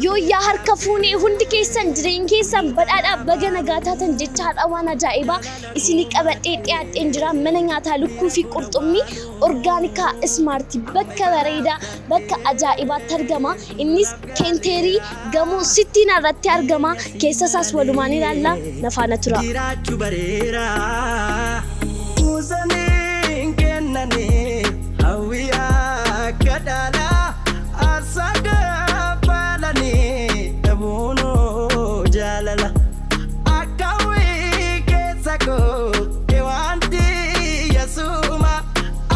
Yooyyaa harka fuunee hundi keessan jireenya keessan badhaadhaa baga nagaa taatan jecha har'a waan ajaa'ibaa isinii qabadhee dhiyaadheen jira. Mana nyaataa lukkuu fi qurxummii Orgaanikaa Ismaartii bakka bareedaa bakka ajaa'ibaatti argama. Innis Keenteerii gamoo Sittiinaa irratti argama. Keessa isaas walumaan ilaalla. Na faana tura. Jiraachuu bareera. Kuusaniin kennanii hawwii akka dhaalaa aarsaa kaffalanii dhabuunoo jaalala. Akka hawwii keessa koo wanti yasuma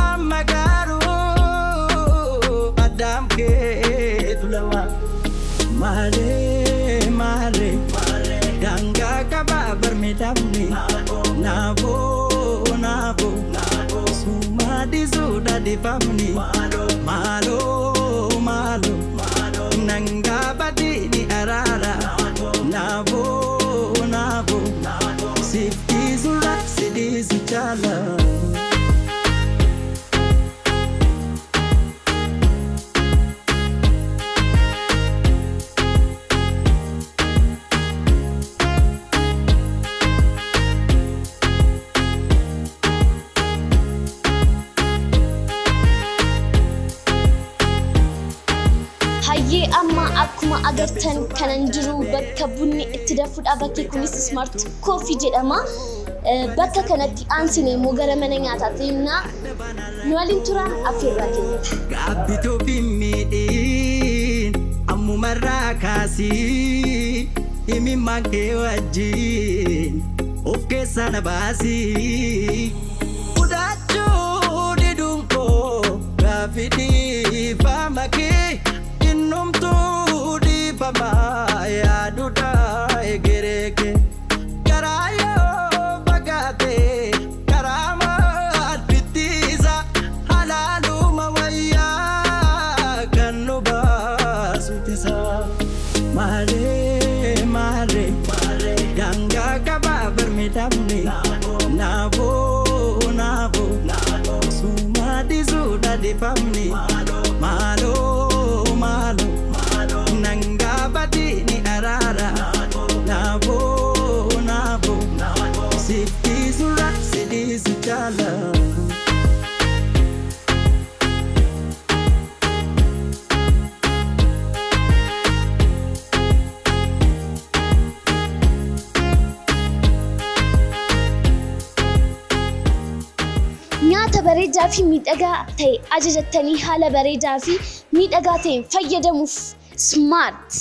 amma garuu addaam keetu lama. Maalee maalee daangaa qabaa barmeedhaafni naafoo naafoo sumaa dhiisuudha dhiifamni maaloo maaloo nangaa badii araara naafoo naafoo siif dhiisurra si dhiisu caala. Hayyee, amma akkuma agartan kanan jiru bakka bunni itti danfudha. Bakki kunis Smart Coffee jedhama. Bakka kanatti aansine immoo gara mana nyaataatti deemna. Nu waliin turaan affeerraa keenya. Gaabbituu fi miidhiin ammumarraa kaasii himimmaan kee wajjin of keessaa na baasii. Fudhachuu diduun koo gaaffii dhiifama kee innumtuu dhiifama yaaduudha egeree kee. Karaa yoo fagaate karaa maal bittiisa halaaluma wayyaa kan nu baasu tisa. Maalee maalee daangaa qabaa barmeedhaafni naafoo naafoo sumaa dhiisuudha dhiifamni maaloo maaloo nangaa badii ni araara naafoo naafoo siif dhiisurra si dhiisu caala. Nyaata bareedaa fi miidhagaa ta'e ajajattanii haala bareedaa fi miidhagaa ta'een fayyadamuuf Smart.